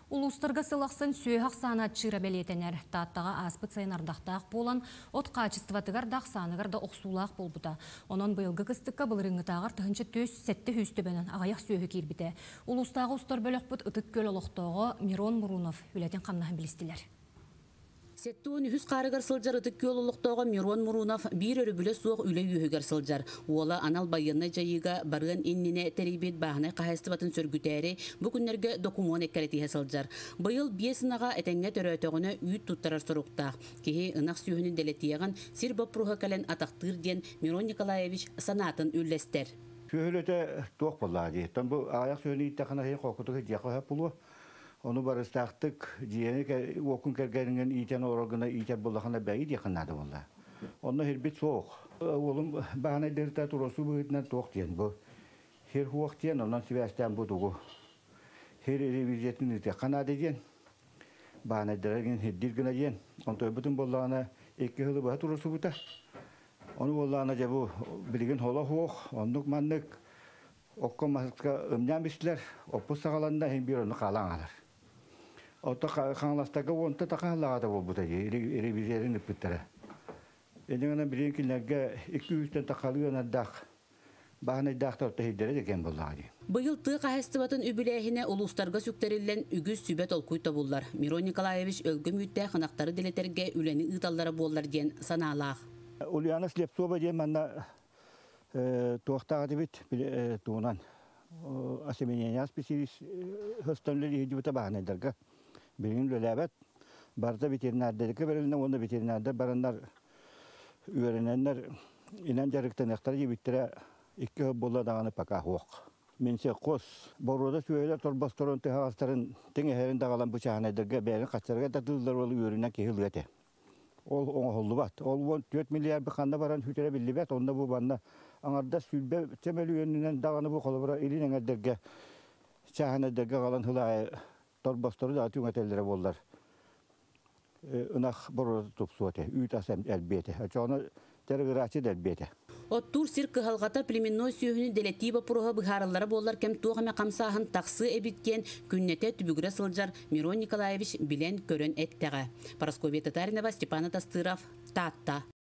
Улуустарга сыл ахсын сүөһү ахсаана аччыыра бэлиэтэнэр. Тааттаҕа ааспыт сайын ардахтаах буолан, от хаачыстыбатыгар да ахсааныгар да охсуулаах буолбута. Онон быйылгы кыстыкка былырыыҥҥытааҕар 1400 төбөнөн аҕыйах сүөһү киирбитэ. Улуустааҕы устар бөлөхпүт Ытык Күөл олохтооҕо Мирон Мурунов үлэтин-хамнаһын билистилэр. 73 хаарыгар сылдьар Ытык Күөл олохтооҕо Мирон Мурунов биир өрөбүлэ суох үлэ үөһүгэр сылдьар. Уола анал байыаннай дьайыыга барыан иннинэ тэрийбит бааһынай хаһаайыстыбатын сөргүтээри бу күннэргэ докумуон эккирэтиһэ сылдьар. Быйыл 5 ынаҕа этэҥҥэ төрөөтөҕүнэ үүт туттарар соруктаах. Киһи ынах сүөһүнү дэлэтиэҕин сир боппуруоһа кэлэн атахтыыр диэн Мирон Николаевич санаатын үллэстэр. Сүөһүлэтэ туох буоллаҕа дии. Оттон бу аҕыйах сүөһүнү ииттэххинэ иһин холкутук дьиэхэ өһөп булуо. Ону барыстаахтык дьиэни уокун кэргэниҥин иитэн олорор гына иитэр буоллахына бэйи диэххин наада буолла. Онно хирбит суох. Уолум баһанайдырыта туруорсуу быһыытынан туох диэн бу хир хуох диэн онон сибээстээн бу тугу хир ревизиятын ыытыахха наада диэн баһанайдара гин хирдиир гына диэн онтойбутун буоллаҕына 2 сылы быһа туруорсубута. Ону буоллаҕына дьэ бу билигин холо хуох оннук маннык окко маска ымньаан бистилэр, оппут саҕаланна, иһин биир онну хаалаан хаалар. Ото Хаҥаластарга уонта таха буолбута дии, ревизияларын ыппыттара. Иннигэнэ билигин кинилэргэ 200-тэн тахалыы анардаах баһанайдаахтар тэһийдэрэ деген буоллаҕа дии. Быйыл тыа хаһаайыстыбатын үбүлээһинэ улуустарга сүктэриллэн үгүс сүбэ толкуй тобуллар. Мирон Николаевич өлгөм үүттээх ынахтары дэлэтэргэ үлэни ыыталлара буоллар диэн санаалаах. Ульяна Слепцова диэн манна туохтааҕа дибит туунан осеменение специалист хыстан үлэлиһидибитэ баһанайдарга билигин үлэлээбэт барыта ветеринардарга берилинэ уонна ветеринардар бараннар үөрэнэннэр инэн дьарыктаныахтара диэбиттэрэ 2 буолла даҕаны пока суох. Минсельхоз боруода сүөһүлэр торбосторун тыһаҕастарын тиҥэһэрин даҕалан бычаһанайдарга бэйэрин хаччарга татыыллар ол үөрүнэн киһи ылыа этэ. Ол оҥоһуллубат. Ол 14 миллиард ханна баран сүтэрэ биллибэт. Онно бу банна аҥарда сүлбэ чөмөлүйөнүнэн даҕаны бу холобура илин эҥэрдэргэ чааһынайдарга галан хылаайы торбостору да түҥэтэллэрэ буоллар. Ынах боруода тупсуо этэ, үүт ас элбиэтэ. Очоҕуна дьарыгырааччы да элбиэтэ. Оттуур сир кыһалҕата племенной сүөһүнү дэлэтии боппуруоһа быһаарыллара буоллар кэм туох эмэ хамсааһын тахсыы эбит диэн күннэтэ түбүгүрэ сылдьар Мирон Николаевич билэн көрөн эттэҕэ. Парасковья Татаринова, Степан Атастыров, Таатта.